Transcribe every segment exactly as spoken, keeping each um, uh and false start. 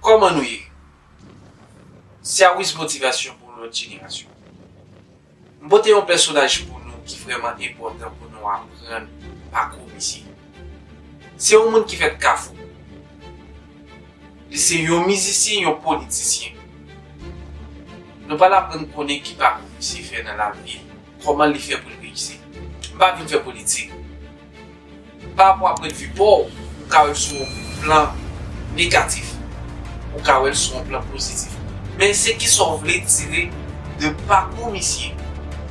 Kòman nou ye? Service motivation pour notre génération. M pote yon pèsonaj pou nou ki vrèman enpòtan pou nou aprann pakou misye. Se yon moun ki fèt Kafou. Li se yon mizisyen, yon politisyen. Nou pral aprann konnen ki pakou misye fè nan lavi, kòman li fè pou l reyisi. M pa vin fè politik. Pa rapò a pwennvi pa w, ou ka wè l sou yon plan negatif, ou ka wè l sou yon plan pozitif. Men se kisa w vle tire de pakou misye,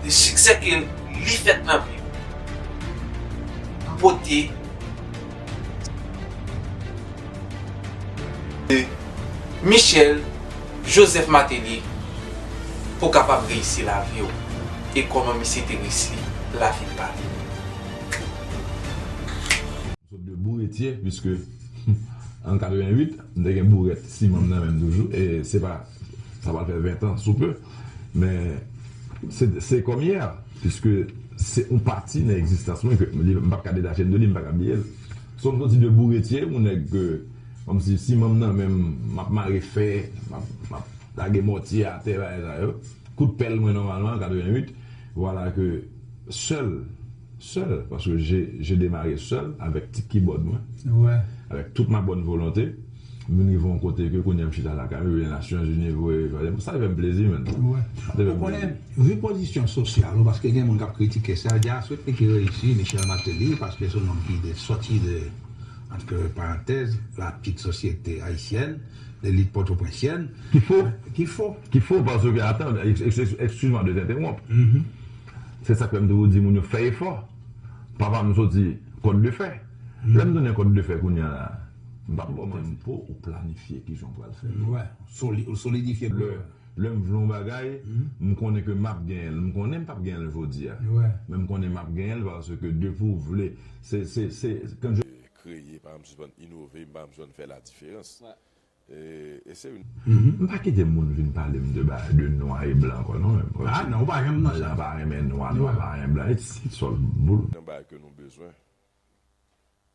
de siksè ke li fèt nan vi. M pote Michel Joseph Martelly pou w kapab reyisi lavi w e kòman misye te reyisi lavi l pa li. M sot de bouretye, piske an katrevenwit, m te gen bourèt siman m nan men m toujou, e se pa, sa pral fè ven tan sou pe, men se, se kòm yè, piske se yon pati nan egzistans mwen ke m p ap ka detache m de li, m pa ka bliye l. So m soti de bouretye, yon nèg ke, kòmsi siman m nan men m, m ap mare fè, m ap, m ap lage mòtye atè, bagay sa yo. Kout pèl mwen nòmalman, katrevenwit, vwala ke sèl, sèl, paske j'ai, j'ai démarré seul avec ti kibòd mwen, Ouais. avec toute ma bonne volonté, m vin rive yon kote ke kounye a m chita lakay mwen, Nasyonzini voye, sa fè m plezi, menn. Ouais. Ou konnen, vi pozisyon sosyal ou, paske gen moun k ap kritike sa, di a swete ke reyisi Michel Martelly, paske se yon nonm ki de, soti de, entre parenthèses, la petite société haïtienne, l'élite pòtoprensyen. Ki fo, Ki fo. ki fo, paske, atan, excuse-moi de t'interrompre. Se sa k fè m toujou di moun yo fè efò. Papa m soti Kòt de Fè. Lè m tounen Kòt de Fè kounye a la, m p ap ba w tempo ou planifye kijan w pral fè. Ouais. Soli, ou solidifye. Lè, lè m vle yon bagay, m konnen ke m ap genyen l. M konnen m p ap genyen l jodi a. Ouais. Men m konnen m ap genyen l paske depi w vle, se, se, se, kan je Kreye, pa janm sispann inove, m pa janm sispann fè la diferans. E, e se yon M pa kite moun vin pale m de bagay de nwa e blan ankò non. Ah non, ou pa janm nan Blan sa. Pa renmen nwa, nwa pa renmen blan. It's, it's all bull. Nan bagay ke nou bezwen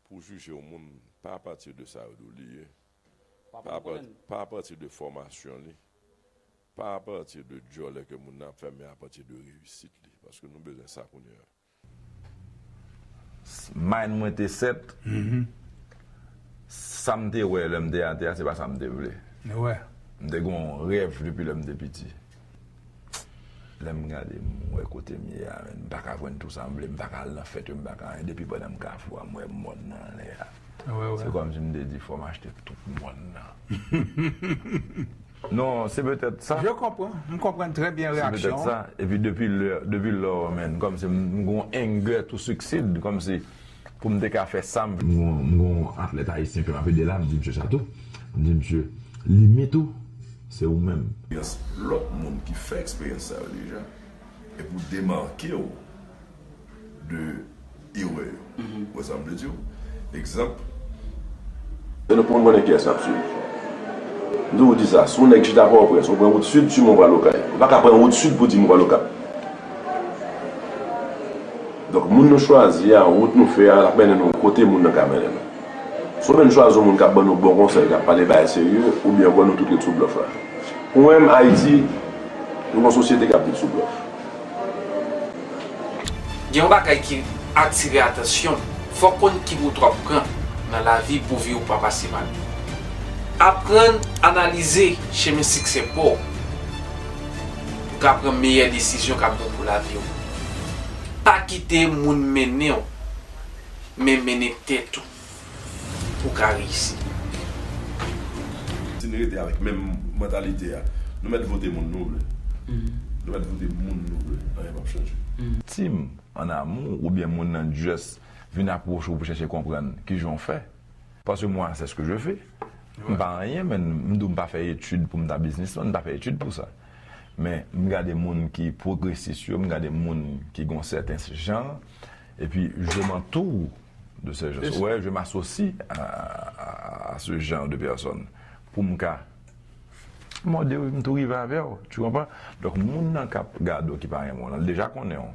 pou jije yon moun pa apati de sa yo di w li ye, pa apati, pa apati de fòmasyon li, pa apati de djòlè ke moun nan ap fè, men apati de reyisit li. Paske nou bezwen sa kounye a. Mind mwen te sèt. Sa m te wè lè m te atè a, se pa sa m te vle. Ouais. M te gen yon rèv depi lè m te piti. Lè m gade, m wè kote m ye a, men, m pa ka jwenn tou sa m vle, m pa ka al nan fèt yo, m pa ka anyen. Depi pandan m Kafou a, m wè mòn nan anlè a. Ouais, Se ouais. Kòmsi m te di, fò m achte tout mòn nan. Non, se petèt sa. Je comprends. M konprann trè byen Se petèt reyaksyon. Sa. Epi depi lè, depi lò, men, kòmsi m gen yon anger to succeed, kòmsi pou m te ka fè sa, m gen yon, m gen yon atlèt ayisyen ke m ap ede la, m di misye sa tou. M di misye, limit ou, se ou menm. Eksperyans lòt moun ki fè eksperyans sa yo deja, epi w demake w de erè yo. Ou wè sa m vle di w? Egzanp, E nou konn konnen kiyès n ap swiv. M toujou di sa, si yon nèg chita Pòtoprens, ou pran wout sid, siman w pral Okay. Ou pa ka pran wout sid pou di m ou pral Okap. Donk, moun nou chwazi a, wout nou fè a, l ap mennen nou kote moun nan ka mennen nou. Si w menm chwazi yon moun k ap ban nou bon konsèy, k ap pale bagay serye, oubyen ankò nou tout ret sou blòf la. Ou menm, Ayiti, nou gen yon sosyete k ap viv sou blòf. Gen yon bagay ki atire atansyon m. Fò w konn ki wout w ap pran nan lavi pou vi w pa pase mal. Aprann analize chemen siksè pa w pou w ka pran meyè desizyon k ap bon pou lavi w. Pa kite moun mennen w, men mennen tèt ou pou w ka reyisi. Si n rete avèk menm mantalite a, nou mèt vote moun nou vle. Nou mèt vote moun nou vle. Anyen p ap chanje. Team an amou oubyen moun nan just vin apwoche w pou chèche konprann kijan w fè. Parce que moi, c'est ce que je fais. M pa anyen, men m di w m pa fè etid pou m ta biznismann, m pa fè etid pou sa. Men m gade moun ki pwogresis yo, m gade moun ki gon sèten jan, epi je m'entoure de ces gens. Ouais, je m'associe à, à, à ce genre de personnes pou m ka mòde w, m tou rive avè w, tu comprends? Donk, moun nan k ap gade w ki pa renmen w lan, l deja konnen w.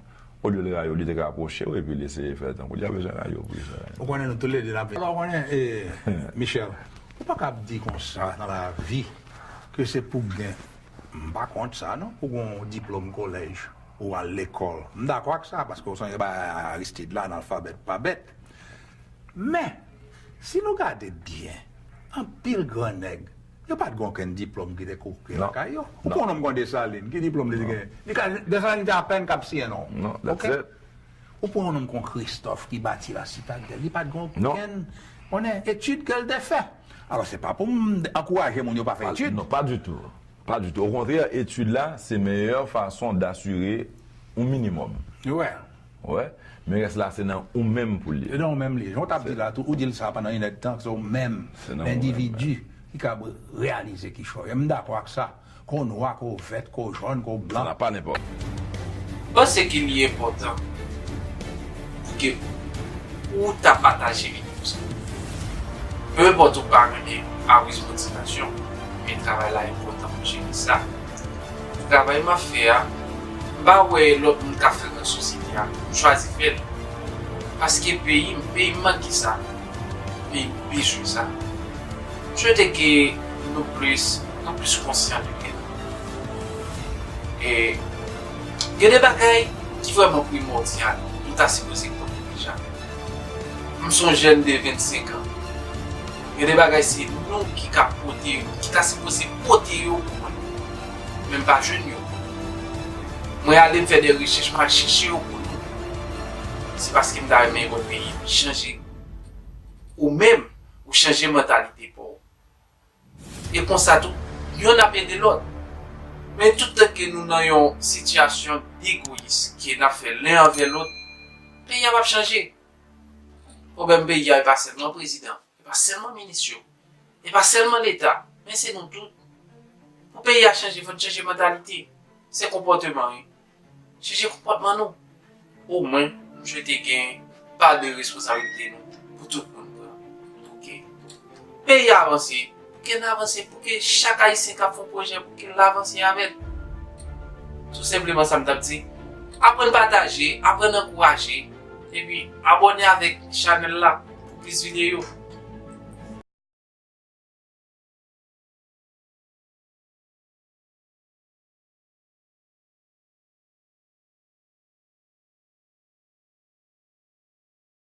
Olye l rayi w, li te ka apwoche w epi l eseye fè tankou li pa bezwen rayi w pou li fè rayi. Ou konnen nou toulede n ap. Alò, ou konnen, eh, Michel, Pa kab di konsa nan lavi ke se pou gen, m pa kont sa non, pou gen yon diplòm kolèj ou al lekòl. M dakò ak sa, paske w sonje ba Aristide la, analfabèt pa bèt. Men, si nou gade byen, anpil gran nèg, yo pa t gen okenn diplòm ki te koke lakay yo. Ou pran yon nonm kon Desalin, ki diplòm li te gen? Li ka, Desalin te apèn k ap siyen non. Ou pran yon nonm kon Christophe ki bati La Citadelle, li pa t gen okenn, konnen, etid ke l te fè. Alò, se pa pou m ankouraje moun yo pa fè etid. Non, pa ditou. Pa ditou. Okontrè, etid la, se meyè fason dasire yon minimòm. Wi. Wi. Men rès la, se nan ou menm pou l ye. Se nan ou menm li ye. Jan w t ap di la tou, ou di l sa pandan inèdtan, se ou menm, lendividi ki kab reyalize kichòy. E m dakò ak sa. Ke w nwa, ke w vèt, ke w jòn, ke w blan. Sa pa nenpòt. M panse ke li enpòtan pou ke ou ta pataje videyo sa. Peu importe ou pa renmen Awiz Motivasyon, men travay la enpòtan pou jere sa. Travay m ap fè a, m pa wè lòt moun ka fè l nan sosyete a, m chwazi fè l. Paske peyi m, peyi m manke sa. Peyi m bezwen sa. M swete ke nou plis, nou plis konsyan de tèt nou. E gen de bagay ki vrèman primòdyal, nou ta sipoze konnen deja. M se yon jèn de vennsenk an. Gen de bagay se nou ki ka pote yo, ki ta sipoze pote yo pou mwen. Men m pa jwenn yo. Mwen ale m fè de rechèch, m al chèche yo pou nou. Se paske m ta renmen wè peyi m chanje. Ou menm, ou chanje mantalite pa w. E konsa tou, yonn ap ede lòt. Men toutan ke nou nan yon sitiyasyon degoyis, ke n ap fè len anvè lòt, peyi a p ap chanje. Pwoblèm peyi a, e pa sèlman prezidan, e pa sèlman minis yo, e pa sèlman Leta, men se nou tout. Pou peyi a chanje, fò n chanje mantalite. Se konpòteman, wi. Chanje konpòtman nou. Omwen, m swete gen pa de responsablite nou pou tout moun pran. Pou ke peyi a avanse, pou ke n avanse, pou ke chak Ayisyen k ap fè yon pwojè, pou ke l avanse avè l. Tou senpleman sa m t ap di. Aprann pataje, aprann ankouraje, epi abòne avèk chanèl la pou plis videyo.